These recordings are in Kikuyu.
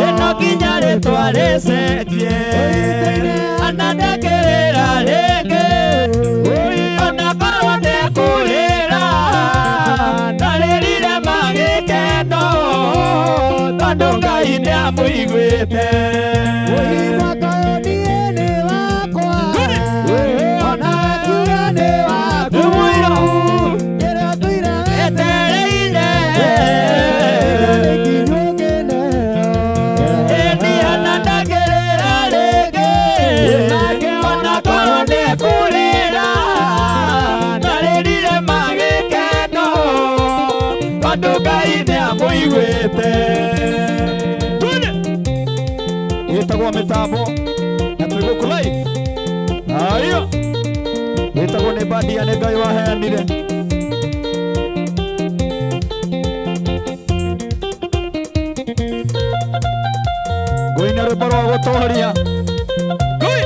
Ĩno nginya rĩtwa rĩcenjie ona ndekĩrĩra rĩngĩ ona korwo ndekũrĩra ndarĩrire magĩkeno tondũ Ngai nĩamũiguĩte. Etereire ĩni ona ndangĩrĩra rĩngĩ ona korwo nĩekũrĩra ndarĩrire magĩkeno tondũ Ngai nĩamũiguĩte. Twende. Ĩtagwo mĩtambo na twĩ gũkũ live. Haya, ĩtagwo nĩ bandia nĩ Ngai waheanire. Ngũina rwĩmbo rwa gũtũria. Ngũi.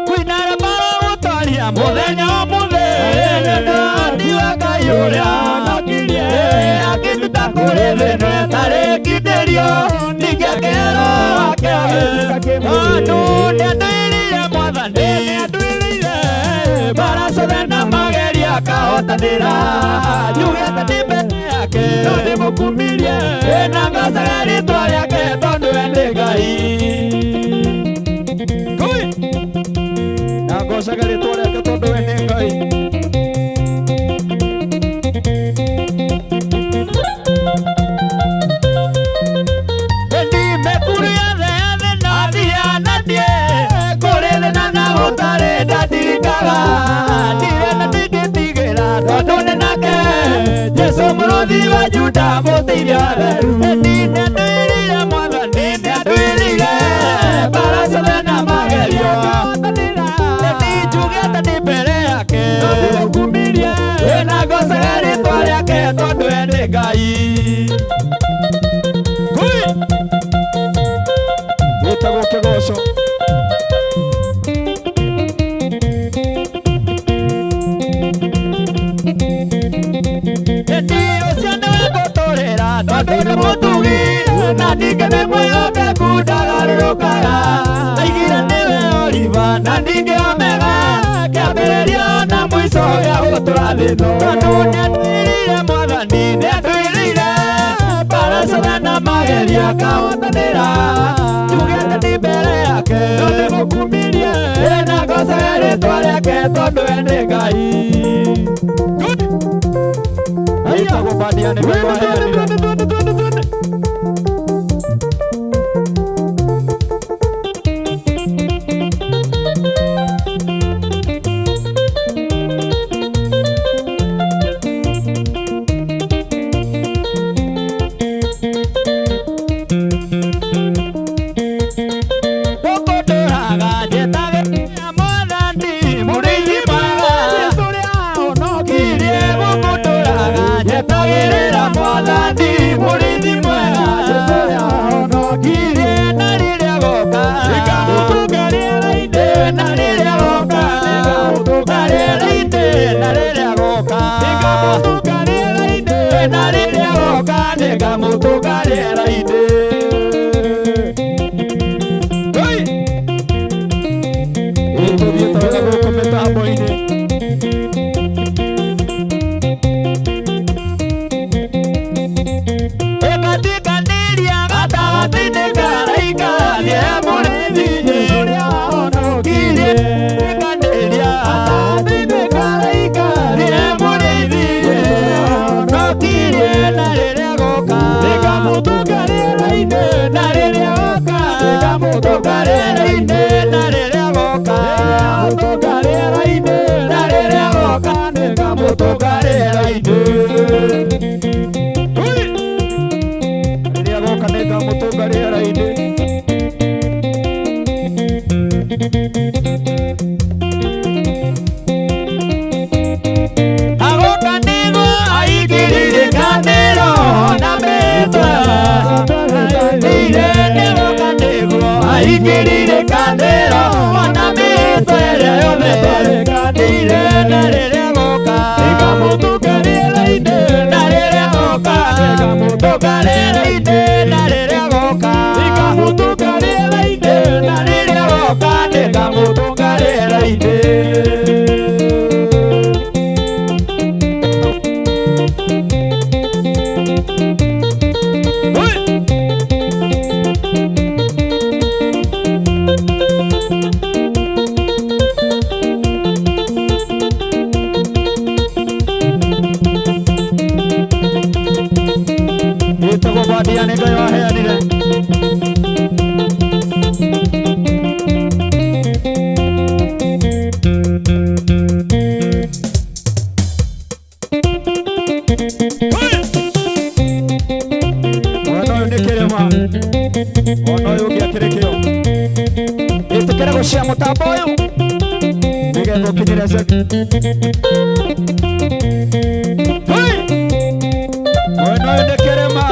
Kwĩna rwĩmbo rwa gũtũria mũthenya ũmũthĩ nĩndonire Ngai ũrĩa honokirie akĩnduta kũrĩ thĩna ĩtarĩ ngindĩrio ningĩ akĩerwo ake tondũ nĩanduĩrĩire Mwathani nĩanduĩrĩire mbara ciothe na mageria akahotanĩra njugĩte ndĩ mbere yake no ndĩmũkumirie na ngocaga rĩtwa rĩake tondũ we nĩ Ngai. Ngũi. Na ngocaga rĩtwa rĩake tondũ we nĩ Ngai. Jesu mũrũthi wa Juda mũteithia theru nĩanduĩrĩire Mwathani nĩanduĩrĩire mbara ciothe na magerio nĩnjugĩte ndĩ mbere yake ndĩmũkumirie na ngocaga rĩtwa rĩake tondũ we nĩ Ngai. Ngũi. Gĩtagwo kĩgoco. Ĩndĩ ũcio nĩwe ngũtũrĩra tondũ nĩ mũtugi na ningĩ nĩ mwĩhokeku ndagarũrũkaga aigire nĩwe Oliva na ningĩ Omega kĩambĩrĩria na mũico gĩa gũtũra thĩ ĩno tondũ nĩanduĩrĩire Mwathani nĩanduĩrĩire mbara ciothe na mageria akahotanĩra njugĩte ndĩ mbere yake no ndĩmũkumirie na ngocaga rĩtwa rĩake tondũ we nĩ Ngai. Ĩtagwo bandia nĩ Ngai waheanire. Gũkũndũraga njĩtagĩrĩra Mwathani mũrĩithi mwega Jesũ ũrĩa ahonokirie gũkũndũraga njĩtagĩrĩra Mwathani mũrĩithi mwega Jesũ ũrĩa ahonokirie na rĩrĩa goka nĩngamũtũnga rĩera-inĩ na rĩrĩa goka nĩngamũtũnga rĩera-inĩ na rĩrĩa goka nĩngamũtũnga rĩera-inĩ na rĩrĩa goka nĩngamũtũnga rĩera-inĩ. Ngũi. Ĩtũthiĩte wega gũkũ mĩtambo-inĩ. Ĩkatiganĩria gatagatĩ-inĩ ka araika nĩe mũrĩithi Jesũ ũrĩa wahonokirie. Ĩkanĩria gatagatĩ-inĩ ka araika nĩe mũrĩithi Jesũ ũrĩa wahonokirie na rĩrĩa goka nĩngamũtũnga rĩera-inĩ na rĩrĩa goka nĩngamũtũnga rĩera-inĩ na rĩrĩa goka nĩngamũtũnga rĩera-inĩ na rĩrĩa goka nĩngamũtũnga rĩera-inĩ. Ngũi. Rĩrĩa goka nĩngamũtũnga rĩera-inĩ. Agoka nĩguo aingĩrĩrĩkanĩro na mĩtwe ire nĩgoka nĩguo aingĩrĩrĩkanĩro na mĩtwe ĩrĩa yothe Nĩgetha ũkinyĩre acio angĩ. Hey! Mwena ũyũ nĩ kĩrĩma.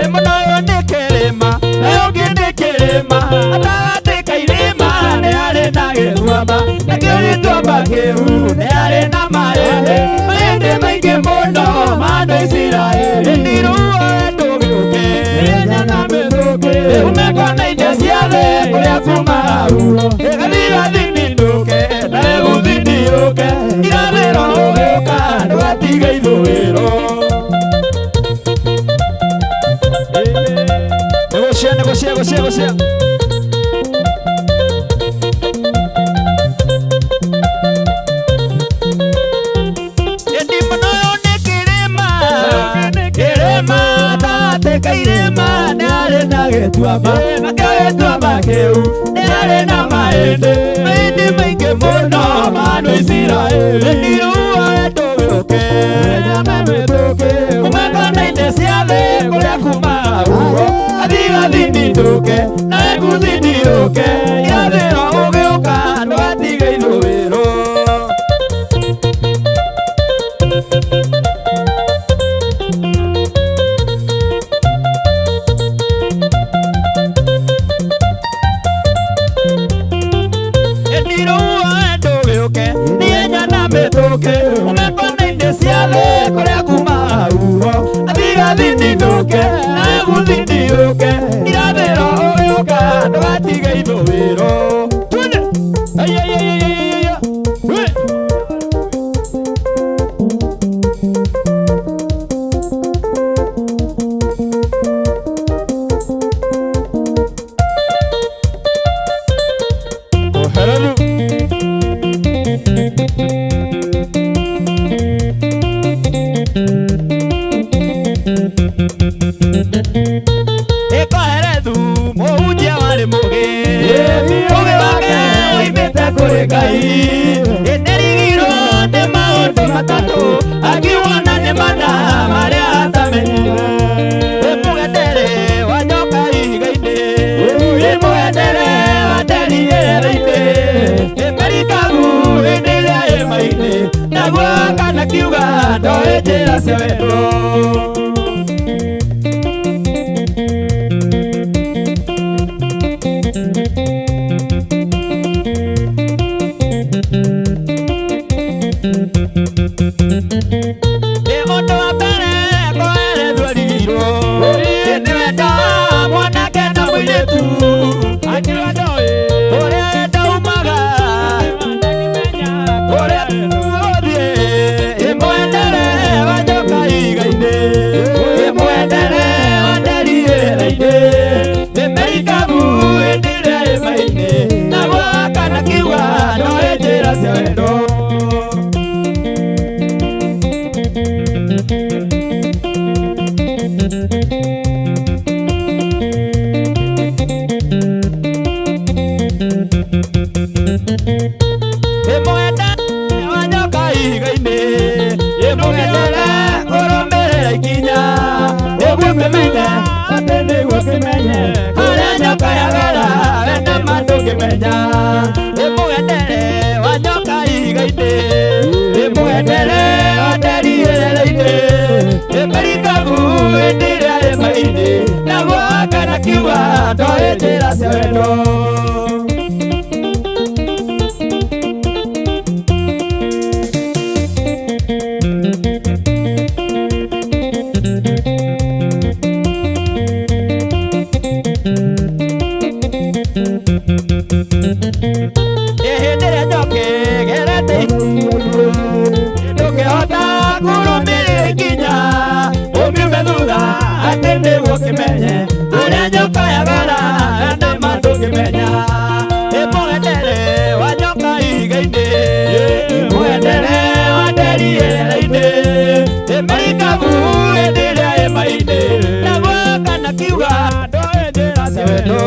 Ĩ mwena ũyũ nĩ kĩrĩma, na ũyũ ũngĩ nĩ kĩrĩma. Gatagatĩ ka irĩma nĩ harĩ na gĩtuamba, nakĩo gĩtuamba kĩu nĩ harĩ na mahĩndĩ, mahĩndĩ maingĩ mũno ma andũ a Isiraeli. Ĩni rĩu oe ndũgĩũke, ume kona-inĩ cia thĩ kũrĩa kuumaga huho, gathigathini ndũke nawe gũthini yũke, irathĩro ũgĩũka ndũgatige ithũĩro. Negocia, negocia, negocia, negocia. Ĩndi mũno ũyũ nĩ kĩrĩma, kĩrĩma gatagatĩ ka irĩma nĩ harĩ na gĩtuamba, nakĩo gĩtuamba kĩu nĩ harĩ na mahĩndĩ, mahĩndĩ maingĩ mũno ma andũ a Isiraeli. Ĩndi rĩu oe ndũgĩũke, ume kona-inĩ cia thĩ kũrĩa kuumaga huho, gathigathini ndũke nawe gũthini yũke, irathĩro ũgĩũka ndũgatige ithũĩro. Ĩndi rĩu oe ndũgĩũke, niĩ nyana mĩtũke, ume kona-inĩ cia thĩ kũrĩa kuumaga huho, gathigathini ndũke nawe gũthini yũke, irathĩro ũgĩũka ndũgatige ithũĩro. Twende! Ai, ai, ai, ai, ai, ai, ai. We! Ohereru. Ĩkoherethu mũhunjia warĩ mũgĩ, ũgĩ wake woimĩte kũrĩ Ngai. Ĩnderigirwo nĩ maũndũ matatũ, akiuona nĩ mana marĩa atamenyire. Ĩmũgendere wa nyoka ihiga-inĩ, ĩmũgendere wa nderi rĩera-inĩ, ĩmerikabu hĩndĩ ĩrĩa ĩ maĩ-inĩ, naguo kana kiuga ndoĩ njĩra cia wendo. Ĩ ũndũ wa mbere koherethwo arigirwo, ĩ nĩ wendo mwanake na mũirĩtu, ũrĩa wendo umaga, ũrĩa ũthiĩ, ĩmwendere wa nyoka ihiga-inĩ, ĩmwendere wa nderi rĩera-inĩ, ĩmerikabu hĩndĩ ĩrĩa ĩ maĩ-inĩ, naguo kana kiuga ndoĩ njĩra cia wendo. Ĩmwenda wa nyoka ihiga-inĩ, ĩmũgendere ũrũmĩrĩre ikinya, ũguo kĩmenye atĩ nĩguo kĩmenye harĩa nyoka yagera we nama ndũngĩmenya. Ĩmũgendere wa nyoka ihiga-inĩ, ĩmũgendere wa nderi rĩera-inĩ, ĩmerikabu hĩndĩ ĩrĩa ĩ maĩ-inĩ, naguo kana kiuga ndoĩ njĩra cia wendo. Hĩndĩ ĩrĩa njoki ĩgerete ndũngĩhota kũrũmĩrĩra ikinya, ũmiume thutha atĩ nĩguo kĩmenye harĩa nyoka yagera nama ndũngĩmenya. Ĩmũgendere wa nyoka ihiga-inĩ, ĩmũgendere wa nderi rĩera-inĩ, ĩmerikabu hĩndĩ ĩrĩa ĩ maĩ-inĩ, naguo kana kiuga ndoĩ njĩra cia wendo.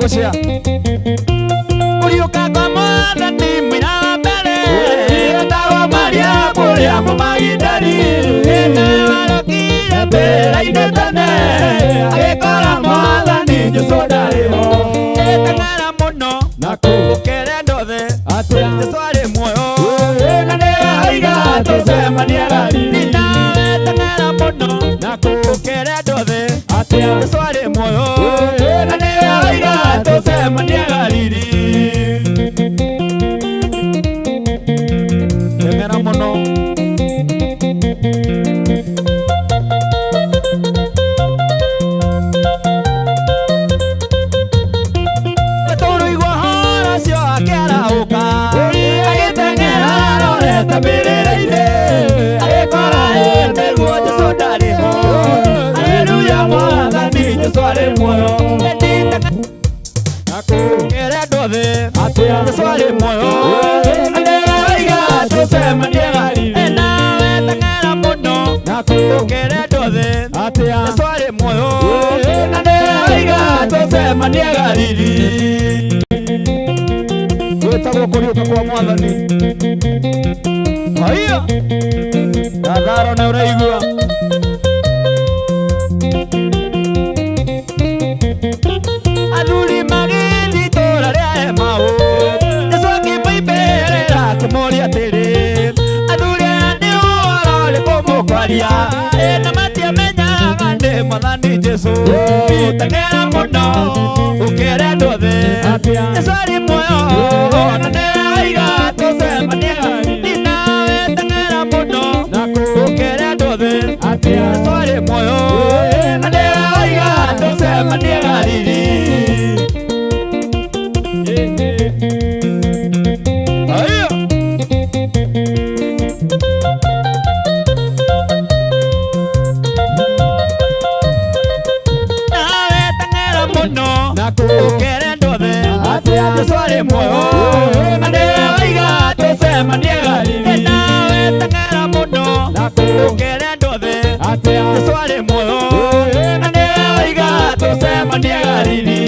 Gũcia Kũriũka kwa Mwathani mũira wa mbere etagwo Mariamu ũrĩa Mũmagidali nawe warokire mbĩrĩra-inĩ tene agĩkora Mwathani Jesũ ndarĩ ho. Teng'era mũno Nakũ ũkere andũ othe atĩa? Jesũ arĩ muoyo. Na nĩwe oiga tũcemanie Galili. Nawe teng'era mũno Nakũ ũkere andũ othe atĩa? Jesũ arĩ muoyo. Na nĩwe oiga tũcemanie Galili. Teng'era mũno. Petero igua horo ũcio akĩarahũka agĩteng'era arorete mbĩrĩra-inĩ agĩkora ĩ nĩguo Jesũ ndarĩ ho. Haleluya, Mwathani Jesũ arĩ muoyo. Nakũ Kere andũ othe atĩa? Jesũ arĩ muoyo. Na nĩwe oiga tũcemanie Galili. Nawe teng'era mũno Nakũ ũkere andũ othe atĩa? Jesũ arĩ muoyo. Na nĩwe oiga tũcemanie Galili. Gwĩtagwo kũriũka kwa Mwathani. Haiya gatharo nĩ ũraigua. Athuri magĩthiĩ itũũra rĩa Emau, Jesũ akĩmoimbĩrĩra akĩmoria atĩrĩ, athuri aya nĩ ũhoro ũrĩkũ mũkwaria? Ĩ na matiamenyaga nĩ Mwathani Jesũ. Teng'era mũno ũkere andũ othe Atĩa? Jesũ arĩ muoyo na nĩwe oiga tũcemanie Galili. Nawe teng'era mũno Nakũ ũkere andũ othe atĩa? Jesũ arĩ muoyo Na nĩwe oiga tũcemanie Galili. Haiya. Nawe teng'era mũno Nakũ ũkere andũ othe atĩa? Jesũ arĩ muoyo Na nĩwe oiga tũcemanie Galili. Nawe teng'era mũno Nakũ ũkere andũ othe atĩa? Jesũ arĩ muoyo Na nĩwe oiga tũcemanie Galili.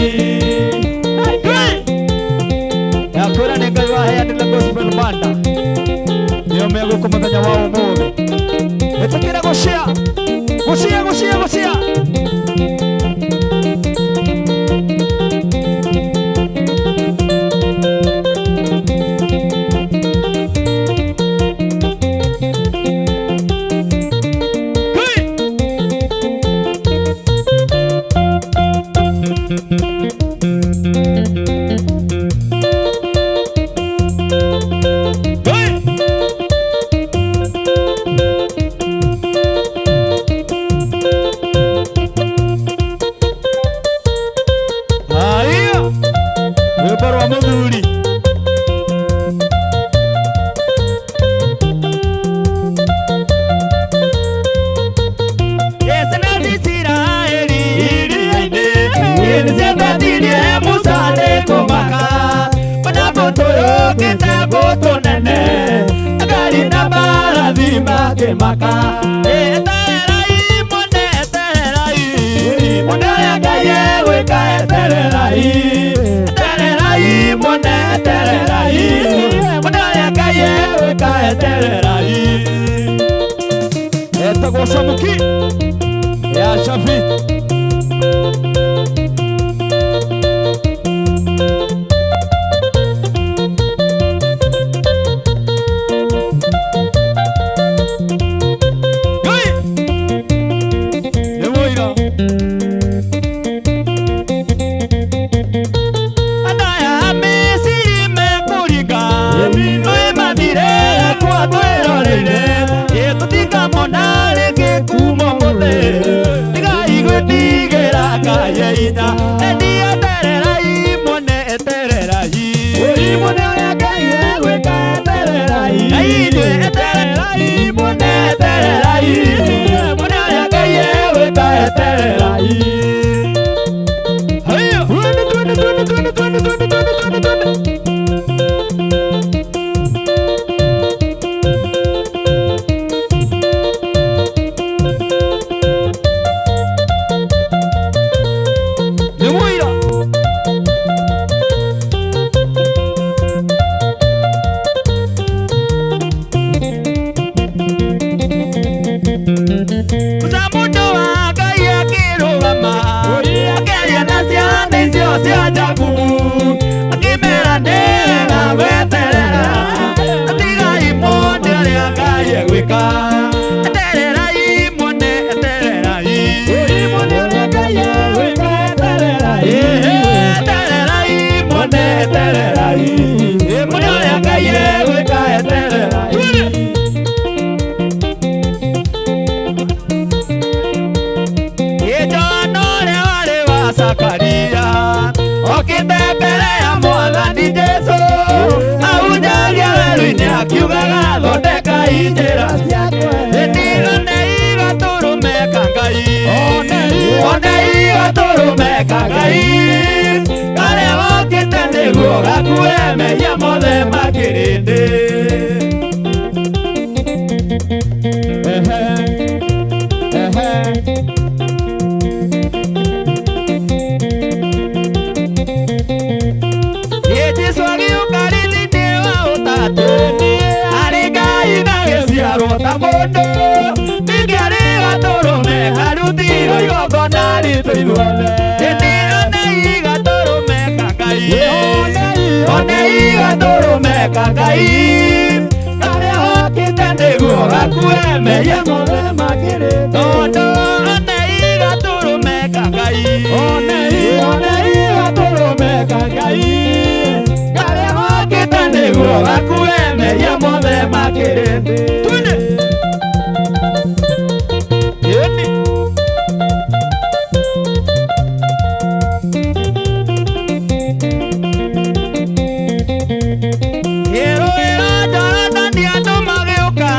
Yakwĩra nĩ Ngai waheanire gospel banda nĩo megũkũ mũthenya wa ũmũthĩ. Ĩtĩkĩra gũcia gũcia gũcia gũcia. Hey! Hey! Haya, rwĩmbo rwa mũthuri. Yesu na Isiraeli iria-inĩ nĩciambatirie Musa nĩ kũmaka ona mbũtũ yũkĩte mbũtũ nene ngari na mbarathi makĩmaka. Etererai mũne, etererai mũne ũrĩa Ngai egwĩka, etererai, etererai mũne, etererai mũne ũrĩa Ngai egwĩka, etererai. Etagwo Samuki ya Shafi. Hey! Nĩ mũira. Zakaria okĩte mbere ya mwathani Jesũ ahunjagia werũ-inĩ akiugaga thondeka njĩra ĩni onei gatũrũme ka Ngai onei gatũrũme ka Ngai karĩa gokĩte nĩguo gakue mehia mothe ma kĩrĩndĩ. Jesũ agĩũka riri-inĩ wa ũtatũ arĩ Ngai na gĩciarwo ta mũndũ ningĩ arĩ gatũrũme karutirwo igongona ritũ ithuothe ĩni onei gatũrũme ka Ngai onei gatũrũme ka Ngai karĩa gokĩte nĩguo gakue mehia mothe ma kĩrĩndĩ tondũ onei gatũrũme ka Ngai onei gatũrũme ka Ngai karĩa gokĩte nĩguo gakue mehia mothe ma kĩrĩndĩ. Twende Yeni. Ĩrũĩra Jorodani andũ magĩũka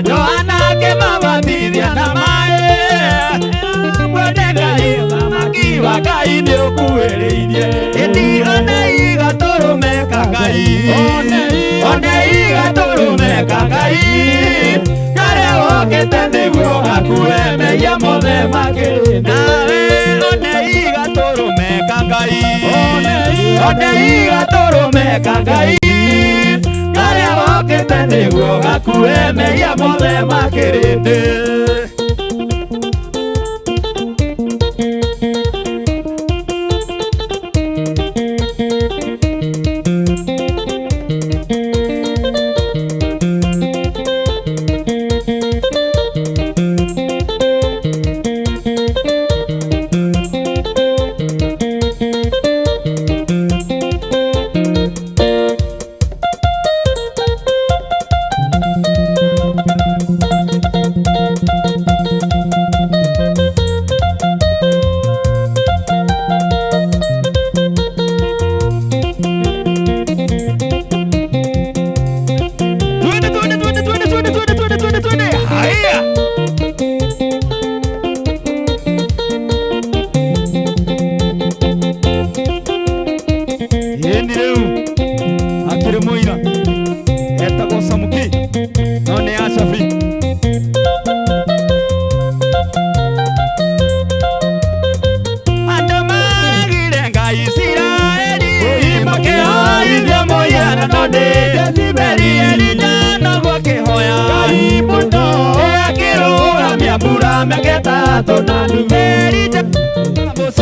Johana akĩmabatithia na maĩ mwene Ngai thamaki wa Ngai nĩũkuhĩrĩirie ĩni onei gatũrũme ka Ngai onei gatũrũme ka Ngai karĩa gokĩte nĩguo gakue mehia mothe ma kĩrĩndĩ nawe onei gatũrũme ka Ngai onei gatũrũme ka Ngai karĩa gokĩte nĩguo gakue mehia mothe ma kĩrĩndĩ. Twende twende twende twende twende twende twende twende twende. Haya. Ĩni rĩu akĩrĩ mũira etagwo Samuki no nĩ Ashabi. Andũ magire Ngai Isiraeli makĩhoithia mũhianano nĩ Jezebeli Elija noguo akĩhoya akĩrũgamia mbura mĩaka ĩtatũ na nuthu. Elija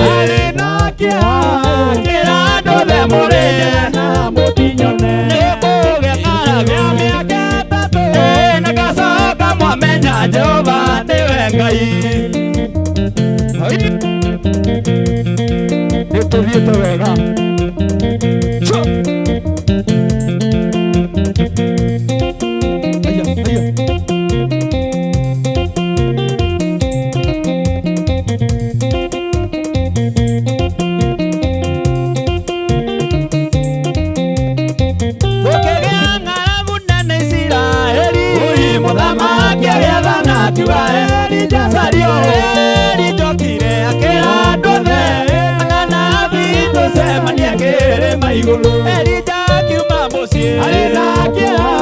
arĩ na kĩeha akĩra andũ othe mũrĩe na mũtinyone nĩkũgĩa ng'aragu ya mĩaka ĩtatũ na gacoka mwamenya Jehova nĩwe Ngai. Nĩtũthiĩte wega. Chũ. Aya, aya. Gũkĩgĩa ng'aragu nene Isiraeli mũthamaki agĩathana akiuga Elija cario. Elija okire akĩra andũ othe anabii tũcemanie kĩrĩma igũrũ. Elija akiuma mũciĩ arĩ na kĩeha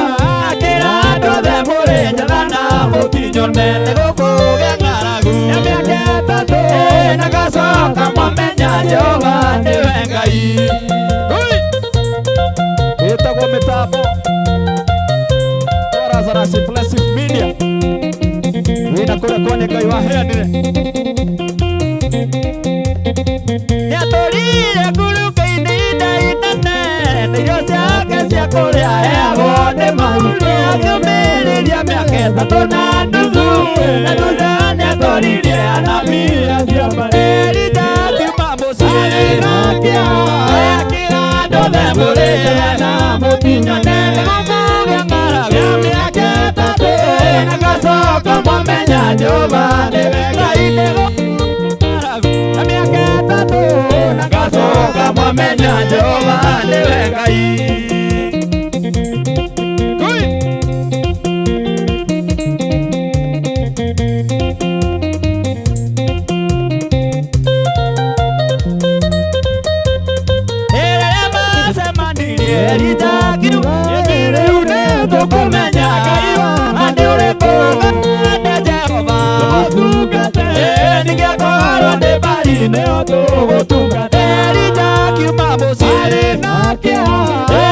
akĩra andũ othe mũrĩ njatha na mũtinyone nĩgũkũgĩa ng'aragu ya mĩaka ĩtatũ na gacoka mwamenya Jehova nĩwe Ngai. Ĩtagwo mĩtambo Lazarus Impressive Media wĩna kũrĩa kwa nĩ Ngai waheanire nĩatũrire ngurunga-inĩ ihinda inene na irio ciake cia kũrĩa heagwo nĩ mahuti akĩũmĩrĩria mĩaka ĩtatũ na nuthu na thutha nĩatũririe anabii acio Elija akiuma mũciĩ arĩ na kĩeha akĩra andũ othe mũrĩe na mũtinyone nĩgũkũgĩa ng'aragu ya mĩaka ĩtatũ na gacoka mwamenya Jehova nĩwe Ngai nĩgũkũgĩa ng'aragu ya mĩaka ĩtatũ Mwamenya Jehova nĩwe Ngai. Kui! Rĩrĩa macemanirie Elija akiuga, "Rĩu nĩtũkũmenya Ngai wa ma nĩ ũrĩkũ, nĩ Jehova tũtungate. Ningĩ akorwo nĩ Baali nĩo tũgũtungata." Elija akiuma mũciĩ arĩ na kĩeha,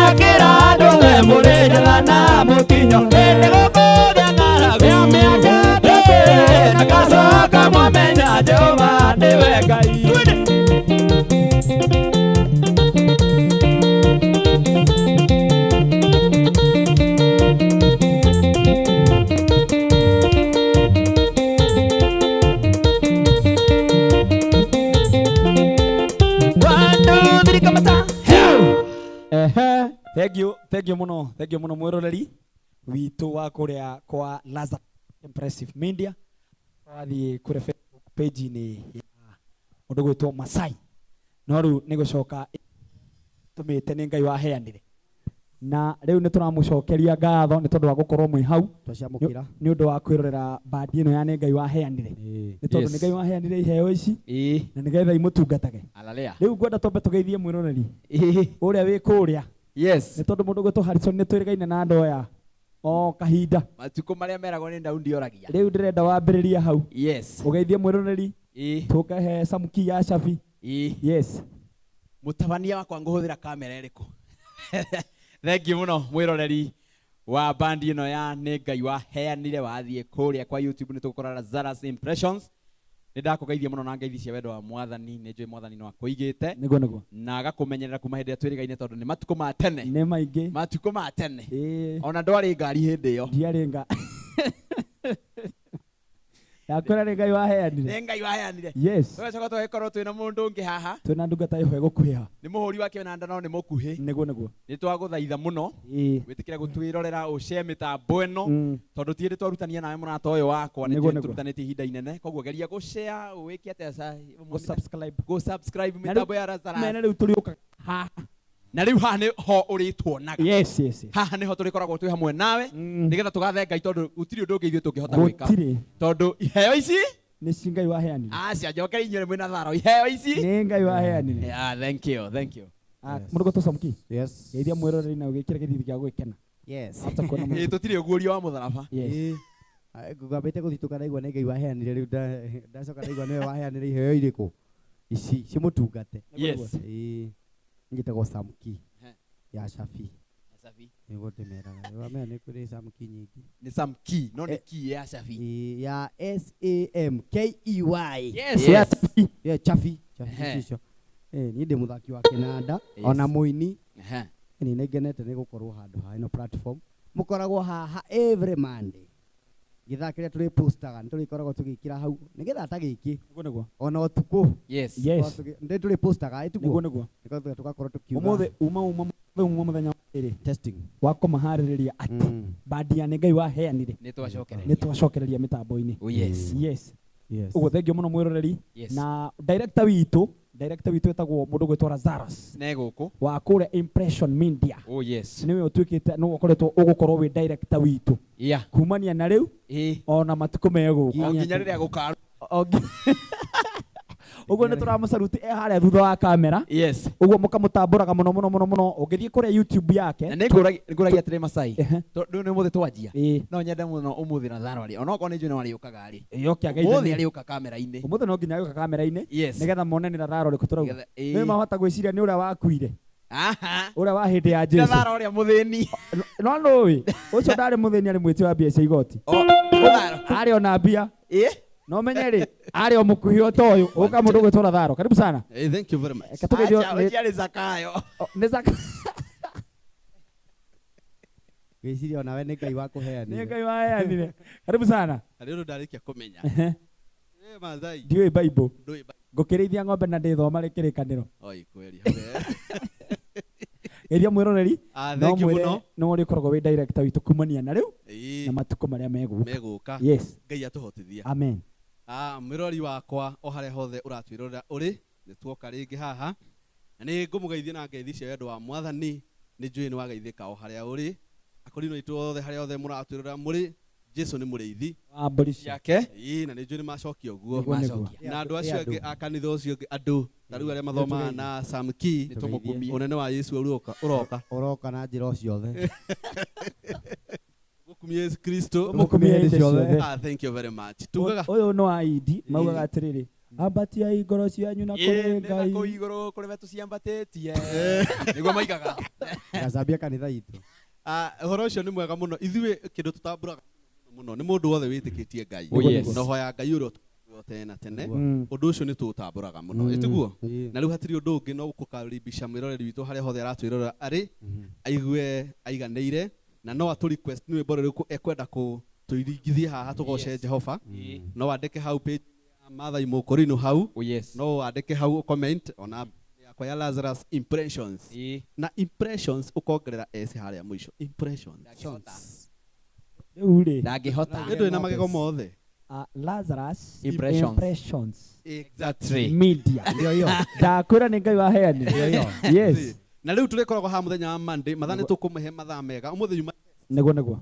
akĩra andũ othe, "Mũrĩ njetha na mũtinyo, nĩgũkũgĩa ng'aragu ya mĩaka ĩtatũ, na ngacoka mwamenya Jehova nĩwe Ngai." Twende. One, two, three, kamata. Ehe, thank you, thank you muno, thank you muno mwiroreri witũ wa kũrĩa kwa Lazarus Impressive Media. Wathiĩ kũrĩa Facebook page-inĩ ya mũndũ gwĩtwo Masai, no rĩu nĩ gũcoka tũmĩte nĩ Ngai waheanire, na rĩu nĩ tũramũcokeria ngatho nĩ tondũ wa gũkorwo mwĩ hau Twaciamũkĩra. Nĩ ũndũ wa kwĩrorera bandi ĩno ya nĩ Ngai waheanire, nĩ tondũ Yes. nĩ Ngai waheanire iheo ici na nĩgetha imũtungatage. Alalea. Rĩu ngwenda twambe tũgeithie mwĩroreri ũrĩa wĩ kũrĩa, nĩ tondũ mũndũ gwĩtwo Harrison nĩ twĩrĩgaine na andũ aya o kahinda. Matukũ marĩa meragwo nĩ Daudi oragia. Rĩu ndĩrenda wambĩrĩrie hau, ũgeithie mwĩroreri, tũkahe Samki ya Shafi. Yes. Mũtabania wakwa, ngũhũthĩra kamera ĩrĩkũ? Thank you mũno mwĩroreri wa bandi ĩno ya nĩ Ngai waheanire. Wathiĩ kũrĩa kwa YouTube nĩ tũgũkora Lazarus Impressions. Nĩ ndakũgeithia mũno na ngeithi cia wendo wa Mwathani. Nĩ njũĩ Mwathani no akũigĩte Nĩguo. na agakũmenyerera kuma hĩndĩ ĩrĩa twĩrĩgaine, tondũ nĩ matukũ ma tene. Nĩ maingĩ. Matukũ ma tene. Ona ndwarĩ ngari hĩndĩ ĩyo. Ndiarĩ nga ndakwĩra nĩ Ngai waheanire. Nĩ Ngai waheanire. Tũgacoka tũgagĩkorwo twĩna mũndũ ũngĩ haha. Twĩna ndungata ĩho ĩgũkuhĩha. Nĩ mũhũri wa kĩnanda no nĩ mũkuhĩ. Nĩguo. Nĩ twagũthaitha mũno wĩtĩkĩre gũtwĩrorera, ũshare mĩtambo ĩno, tondũ ti hĩndĩ twarutania nawe, mũrata ũyũ wakwa, nĩ tũrutanĩtie ihinda inene. Koguo geria gũshare, wĩke atĩa Gũ-subscribe. Gũ-subscribe Na rĩu- mĩtambo ya Lazarus. Mene rĩu tũrĩũkaga haha. Na rĩu haha nĩ ho ũrĩtuonaga. Yes. Haha nĩho tũrĩkoragwo twĩ hamwe nawe, nĩgetha tũgathe Ngai, tondũ gũtirĩ ũndũ ũngĩ ithuĩ tũngĩhota gwĩka. Gũtirĩ. Tondũ iheo ici Nĩ ci Ngai waheanire. Aca, njokeri inyuĩ mwĩna tharo, iheo ici Nĩ Ngai waheanire. Yeah, thank you, thank you. Ah, mũndũ gwĩtwo Samki, Yes. geithia mwĩroreri na ũgĩkĩre gĩthithi gĩa gwĩkena. Yes. Hata kuona Ĩ, tũtirĩ ũguũrio wa mũtharaba. Yes. Ngwambĩte gũthitũka ndaigua nĩ Ngai waheanire. Rĩu ndacoka ndaigua nĩwe waheanire iheo irĩkũ ici cimũtungate. Ĩĩ, njĩtagwo Samki ya Shafi. Nĩguo ndĩmeraga. Wamenya nĩ kũrĩ Samki nyingĩ. Nĩ Samki, no nĩ ki ya Shafi. Ĩĩ, ya Samkey. Yes. Yes. Yeah, Chafi. Chafi icio. Niĩ ndĩ mũthaki wa kĩnanda ona mũini. Nĩ ngenete nĩ gũkorwo handũ ha ĩno platform. Mũkoragwo haha every Monday. Gĩthaa kĩrĩa tũrĩ postaga nĩ tũrĩkoragwo tũgĩkĩra hau nĩgetha ta gĩkĩ Nĩguo. ona ũtukũ. Nĩ tũrĩ postaga ĩtiguo Nĩguo. Nĩgetha tũgakorwo tũkiuga Ũmũthĩ uma mũthenya wa ĩrĩ testing. Wa kũmaharĩrĩria atĩ bandi ya nĩ Ngai waheanire Nĩ twacokereria. Nĩ twacokereria mĩtambo-inĩ. Oh, yes. Yes. Yes. Ũguo thengiũ mũno mwĩroreri. Na director witũ etagwo mũndũ gwĩtwo Lazarus Ne gũkũ. Wa kũrĩa Impression Media. Oh, yes. Nĩwe ũtuĩkĩte, nĩwe ũkoretwo ũgũkorwo wĩ director witũ kumania na rĩu ona matukũ megũka. O nginya rĩrĩa gũkarũ. Ũguo nĩ tũramũcaruti e harĩa thutha wa kamera. Ũguo mũkamũtambũraga mũno mũno mũno mũno ũngĩthiĩ kũrĩa YouTube yake. Na nĩ ngũragia atĩrĩ, Masai, tondũ nĩ ũmũthĩ twanjia, no nyende mũno ũmũthĩ na tharo arĩ onokorwo nĩ njũĩ no arĩũkaga rĩ, Yoke ũmũthĩ ageithanie. Arĩũka kamera-inĩ. Ũmũthĩ no nginya agĩũka kamera-inĩ, nĩgetha mone nĩ Latharo ũrĩkũ tũrauga. Nĩgetha- ĩĩ. Nĩ mahota gwĩciria nĩ ũrĩa wakuire, ũrĩa wa hĩndĩ ya Na Jesu. Tharo ũrĩa mũthĩni. No nũĩ ũcio ndarĩ mũthĩni, arĩ mwĩti wa mbia cia igoti. O, Latharo. Arĩ ona mbia. No menye rĩ, arĩ o mũkuhĩ o ta ũyũ ũka mũndũ gwĩtwo Latharo, karibu sana. Hey, thank you very much. Reke tũgeithio. Acha, ũcio arĩ Zakayo. Nĩ Zaka. Ngwĩciria onawe nĩ Ngai wakũheanire. Nĩ Ngai waheanire, karibu sana. Harĩ ũndũ ndarĩkia kũmenya. Eh, Mathai. Ndiũĩ Bible. Ndũĩ. Ngũkĩrĩithia ng'ombe na ndĩthoma rĩ kĩrĩkanĩro. Oi, kweli. Habe. Geithia mwĩroreri. Ah, No thank you mwĩre mũno. no ũrĩa ũkoragwo wĩ director witũ kumania na rĩu na matukũ marĩa megũka. Megũka. Yes. Ngai atũhotithia. Amen. Ah, mwĩrori wakwa o harĩa hothe ũratwĩrorera ũrĩ, nĩ tuoka rĩngĩ haha. Na nĩ ngũmũgeithia na ngeithi cia wendo wa mwathani nĩ njũĩ nĩ wageithĩka o harĩa ũrĩ akorino itũ othe harĩa othe mũratwĩrora mũrĩ Jesu nĩ mũrĩithi wa mbũri ciake ĩĩ na nĩ njũĩ nĩ macokia ũguo Nĩguo, nĩguo. Na andũ acio angĩ a kanitha ũcio ũngĩ andũ ta rĩu arĩa mathomaga na Sam Key Nĩ tũmũkumie. ũnene wa Yesu ũroka ũroka Ũroka na njĩra o ciothe. Gũkumia Yesu Kristo. Tũmũkumie hĩndĩ ciothe. Ah, thank you very much. Tugaga Ũyũ nĩ wa Idi maugaga atĩrĩrĩ ambatiai ngoro cianyu na kũrĩ Ĩĩ, nĩ Ngai na kũu igũrũ kũrĩ we tũciambatĩtie nĩguo maigaga. Gacambia kanitha itũ. Ah, ũhoro ũcio nĩ mwega mũno ithuĩ kĩndũ tũtambũraga mũno nĩ mũndũ wothe wĩtĩkĩtie Ngai. Oh, yes. Na ũhoya Ngai ũrĩa ũtũũraga tene na tene Mm. ũndũ ũcio nĩ tũũtambũraga mũno ĩtiguo na rĩu hatirĩ ũndũ ũngĩ no gũkũkaribisha mwĩroreri witũ harĩa hothe aratwĩrorera arĩ aigue aiganĩire na no atũ request nĩ rwĩmbo rũrĩkũ ekwenda tũiringithie haha tũgoce Yes. Jehova Ĩĩ. no wandĩke hau page ya Maathai Mũkũrinũ hau Oh, yes. no wandĩke hau comment ona yakwa ya Lazarus Impressions Ĩĩ. na impressions ũkongerera s harĩa mũico impressions Ndangĩhota. Rĩu rĩ Ndangĩhota. Nĩ ndũrĩ na magego mothe Lazarus Impressions. Impressions exactly Media. Ndio hiyo. Ndakwĩra nĩ Ngai waheanire. Ndio hiyo. Yes. Na rĩu tũrĩkoragwo haha mũthenya wa Monday mathaa nĩ tũkũmũhe mathaa mega ũmũthĩ yuma Nĩguo nĩguo.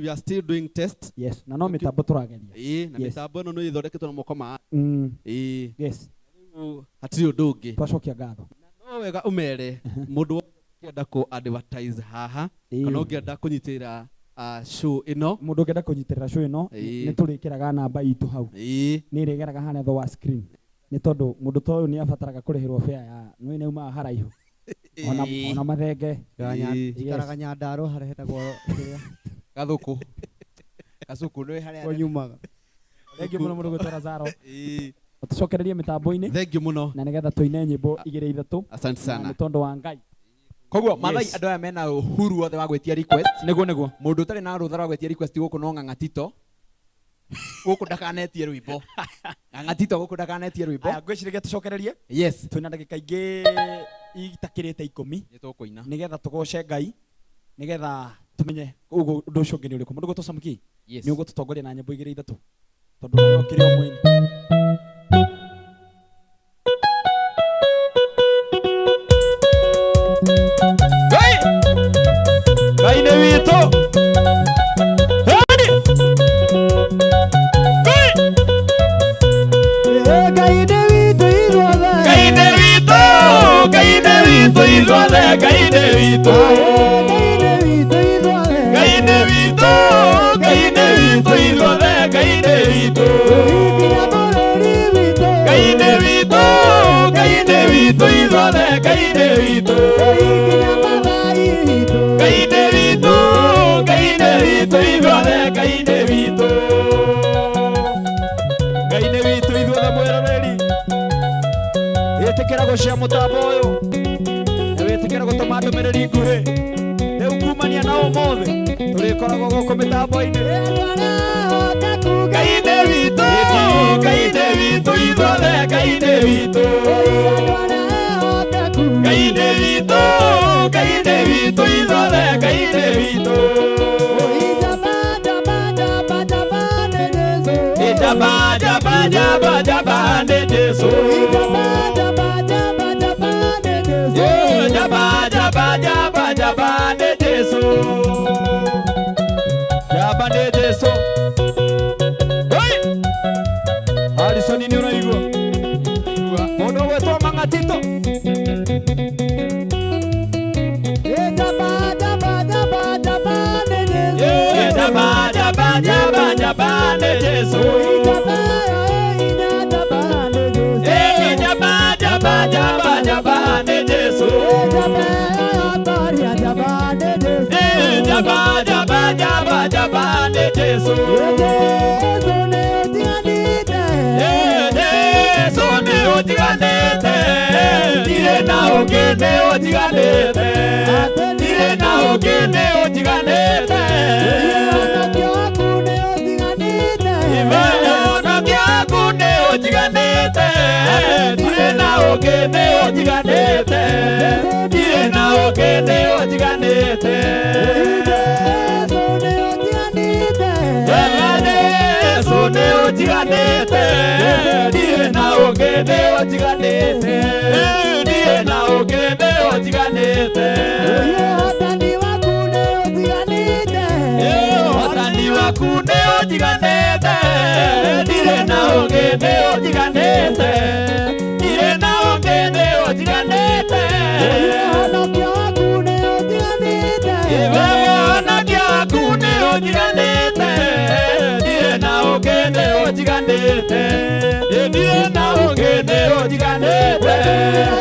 we are still doing test. Yes, na no mĩtambo tũrageria. Ĩĩ na Yes. mĩtambo ĩno nĩ ĩthondeketwo na moko ma ĩĩ Yes. rĩu hatirĩ ũndũ ũngĩ Twacokia ngatho. no wega ũmere mũndũ wothe ũngĩenda kũ advertise haha Ĩĩ. kana ũngĩenda kũnyitĩrĩra show ĩno Mũndũ ũngĩenda kũnyitĩrĩra show ĩno Ĩĩ. nĩ tũrĩkĩraga namba itũ hau. Ĩĩ Nĩ ĩrĩgeraga harĩa thĩ wa screen. Nĩ tondũ mũndũ ta ũyũ nĩ abataraga kũrĩhĩrwo fare ya nĩ nĩ aumaga haraihu. Ona Ĩĩ. ona mathenge. Ĩĩ. Njikaraga Nyandarua harĩa hetagwo kĩrĩa Gathũkũ. Gacuku nĩ harĩa kwa nyumaga. Thengiũ mũno mũndũ gwĩtwo Lazaro. Ĩĩ Tũcokererie mĩtambo-inĩ thengiũ mũno na nĩgetha tũine nyĩmbo igĩrĩ ithatũ. Asante Na sana nĩ tondũ wa Ngai. Koguo Maathai Yes. andũ aya mena uhuru wothe wa gwĩtia request. Nĩguo nĩguo. Mũndũ ũtarĩ na rũtha rwa gwĩtia request gũkũ no Ng'ang'atito. Gũkũ ndakanetie rwĩmbo. Ng'ang'atito gũkũ ndakanetie rwĩmbo. Aya ngwĩciria tũcokererie. Yes. Twĩna ndagĩka ingĩ itakĩrĩte ikũmi Nĩ tũkũina. nĩgetha tũgoce Ngai nĩgetha tũmenye ũguo ũndũ ũcio ũngĩ nĩ ũrĩkũ. Mũndũ gwĩtwo Samki Yes. nĩ ũgũtũtongoria na nyĩmbo igĩrĩ ithatũ tondũ nawe ũkĩrĩ o mũini. Ngai! Ngai nĩ witũ. Hadi! Ngai! Ngai nĩ witũ ithuothe. Ngai nĩ witũ, Ngai nĩ witũ ithuothe, Ngai nĩ witũ. Ngai nĩ witũ ithuothe. Ngai nĩ witũ, Ngai nĩ witũ ithuothe, Ngai nĩ witũ. Nginya bũrũri witũ. Ngai nĩ witũ, Ngai nĩ witũ ithuothe, Ngai nĩ witũ. Nginya Maathai witũ. Ngai nĩ witũ, Ngai nĩ witũ ithuothe, Ngai nĩ witũ. Ngai nĩ witũ ithuothe mwĩroreri. Ĩtĩkĩra gũcia mũtambo ũyũ na wĩtĩkĩra gũtũma ndũmĩrĩri nguhĩ. Rĩu kumania na ũmũthĩ tũrĩkoragwo gũkũ mĩtambo-inĩ. Andũ arĩa ahoteku. Ngai nĩ witũ, Ngai nĩ witũ ithuothe, Ngai nĩ witũ. Andũ arĩa ahoteku. Ngai nĩ witũ, Ngai nĩ witũ ithuothe, Ngai nĩ witũ. Njamba, njamba, njamba, njamba nĩ Jesũ. Njamba, njamba, njamba, njamba nĩ Jesũ. Njamba, njamba, njamba, njamba nĩ Jesũ. Njamba, njamba, njamba, njamba nĩ Jesũ. Njamba nĩ Jesũ. Hey! Harrison nĩ ũraigua? Mũndũ ũgwĩtwo Mang'atito. Njamba, njamba, njamba, njamba nĩ Jesũ. Njamba, njamba, njamba, njamba nĩ Jesũ. Njamba, njamba nĩ Jesũ. Njamba, njamba, njamba, njamba nĩ Jesũ. Njamba, njamba, nĩ Jesũ. Njamba, njamba, njamba, njamba nĩ Jesũ. Jesũ nĩ ũtiganĩte. Jesũ nĩ ũtiganĩte. Ndirĩ na ũngĩ nĩ ũtiganĩte. Ndirĩ na ũngĩ nĩ ũtiganĩte. Ũhonokio waku nĩ ũtiganĩte. Ũhonokio waku nĩ ũtiganĩte. Ndirĩ na ũngĩ nĩ ũtiganĩte. Ndirĩ na ũngĩ nĩ ũtiganĩte. Jesũ nĩ ũtiganĩte. Jesũ nĩ ũtiganĩte. Ndirĩ na ũngĩ nĩ ũtiganĩte. Ndirĩ Ndirĩ na ũngĩ nĩ ũnjiganĩte. Ũhotani waku nĩ ũnjiganĩte. Ũhotani waku nĩ ũnjiganĩte. Ndirĩ na ũngĩ nĩ ũnjiganĩte. Ndirĩ na ũngĩ nĩ ũnjiganĩte. Ũhonokio waku nĩ ũnjiganĩte. Ũhonokio waku nĩ ũnjiganĩte. Ndirĩ na ũngĩ nĩ ũnjiganĩte. Ndirĩ na ũngĩ nĩ ũnjiganĩte.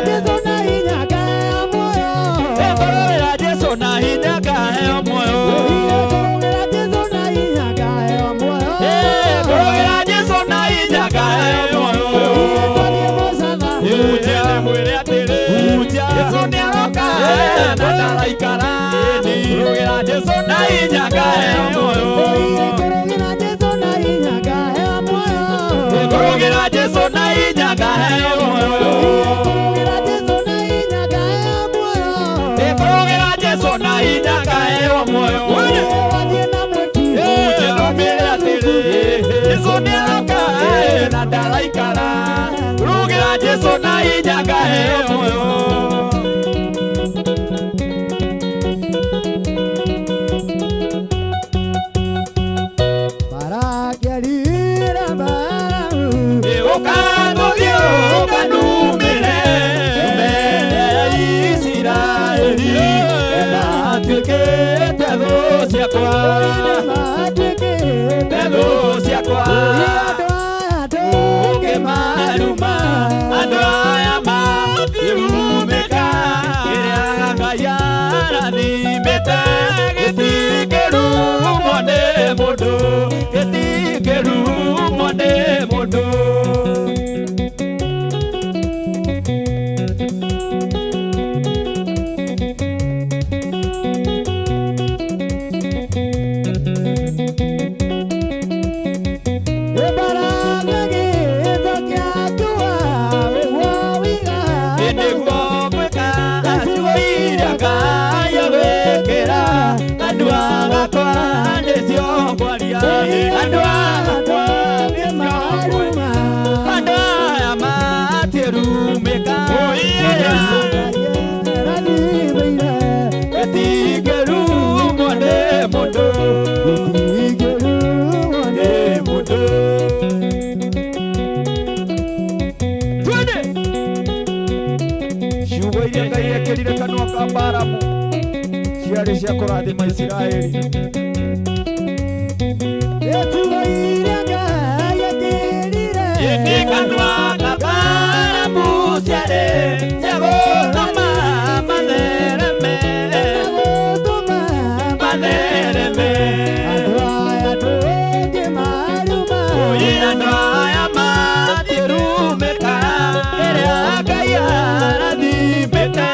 Jesu na hinya ngaheo muoyo. Ngũrũĩra Jesũ na hinya ngaheo muoyo. Ngũrũĩra Jesu na hinya ngaheo muoyo. Ngũrũĩra Jesũ na hinya ngaheo muoyo. Twarie mũcaba. Hunjia mwĩre atĩrĩ, Jesũ nĩaroka na ndaraikara. Ngũrũĩra Jesũ na hinya ngaheo muoyo. Ngũrũĩra Jesu na hinya ngaheo muoyo. Ngũrũĩra Jesũ na hinya ngaheo muoyo. Ngũrũĩra Jesu na hinya ngaheo muoyo. Ngũrũĩra Jesũ na hinya ngaheo muoyo. Wathiĩ na mwĩki. Ndũmĩre atĩrĩ, Jesũ nĩaroka na ndaraikara. Ngũrũĩra Jesũ na hinya ngaheo muoyo. Barakĩarire Balamu. Ũkatũthiĩ ũkanumĩre mbere ya Isiraeli, nĩmatuĩkĩte thũ ciakwa, Nĩmatuĩkĩte thũ ciakwa. Andũ aya Ũngĩmaruma, andũ aya matirumĩka, kĩrĩa Ngai arathimĩte gĩtingĩrumwo nĩ mũndũ, gĩtingĩrumwo nĩ mũndũ. Nĩguo gwĩka ciugo iria Ngai agwĩkĩra, andũ agakwa nĩcio ngwaria, andũ agakwa nĩcio ngwaria. Andũ aya matirumĩka, gĩtingĩrumwo nĩ mũndũ, nĩ mũndũ. Twende! Ciugo iria Ngai ekĩrire kanua ka Balamu ciarĩ cia kũrathima Isiraeli. Ĩndĩ kanua ka Balamu ciarĩ cia gũtũma mathereme, mathereme. Oi, andũ aya matirumĩka, kĩrĩa Ngai arathimĩte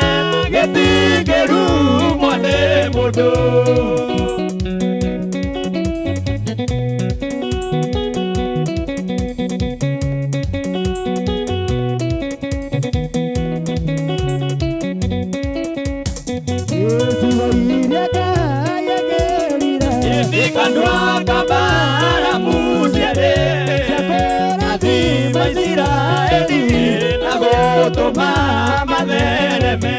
gĩtingĩrumwo nĩ mũndũ. Ĩndĩ kanua ka Balamu ciarĩ kũrathima Isiraeli na gũtũma mathereme.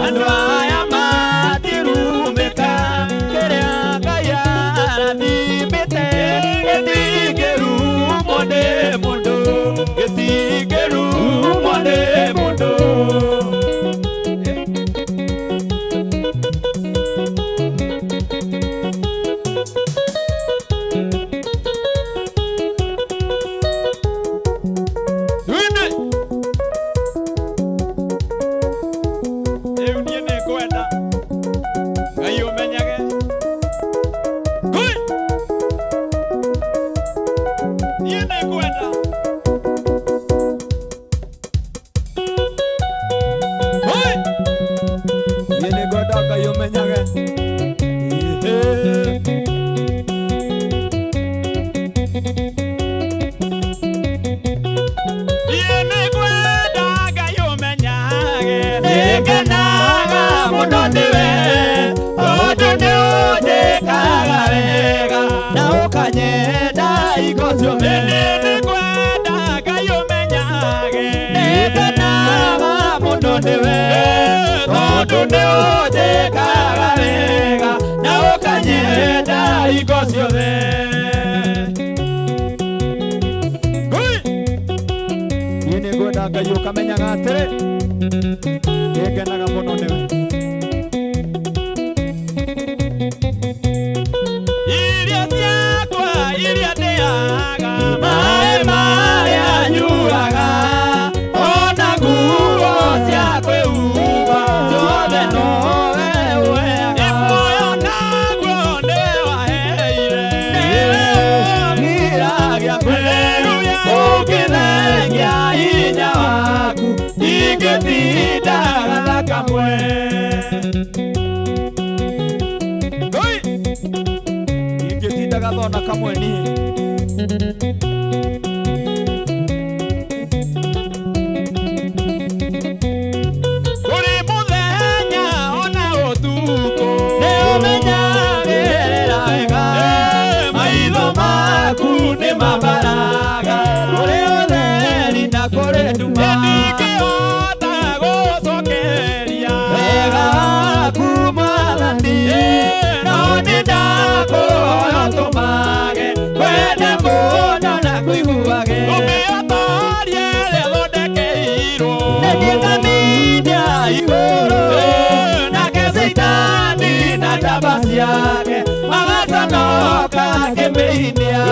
Andũ aya matirumĩka, kĩrĩa Ngai arathimĩte gĩtingĩrumwo nĩ mũndũ, gĩtingĩrumwo nĩ mũndũ. Twende! Rĩu niĩ nĩngwenda Ngai ũmenyage. Ngũi! Niĩ nĩngwenda. Ngũi! Niĩ nĩngwenda Ngai ũmenyage. Ĩhĩ. Niĩ nĩngwenda Ngai ũmenyage. Nĩngenaga mũno nĩwe, tondũ nĩũnjĩkaga wega na ũkanyenda hingo ciothe. Nĩngwenda Tondũ nĩ ũnjĩkaga wega na ũkanyenda hingo ciothe. Ngui! Niĩ nĩ ngwenda Ngai ũkamenyaga atĩrĩ nĩ ngenaga mũno nĩwe. Irio ciakwa iria ndĩaga, maĩ marĩa nyuaga, ona nguo cia kwĩhumba, ciothe nowe ũheaga. Muoyo naguo nĩwe waheire, nĩwe ũngiragia kwĩruya, ũngĩthengia hinya waku, ingĩtindaga thakamwe. Ngui! Ingĩtindaga thona kamwe niĩ. Kũrĩ mũthenya ona ũtukũ nĩũmenyagĩrĩra wega, maitho maku nĩ mabaraga kũrĩ ũtheri na kũrĩ nduma. Ndingĩhota gũcokeria wega waku Mwathani, no nĩ ndakũhoya ũtũmage kwende mũno na kũiguage. Ũmĩotorie ĩrĩa thondekeirwo nĩngĩkaminda igũrũ, nake Caitani na njamba ciake magaconoka kĩmĩinia.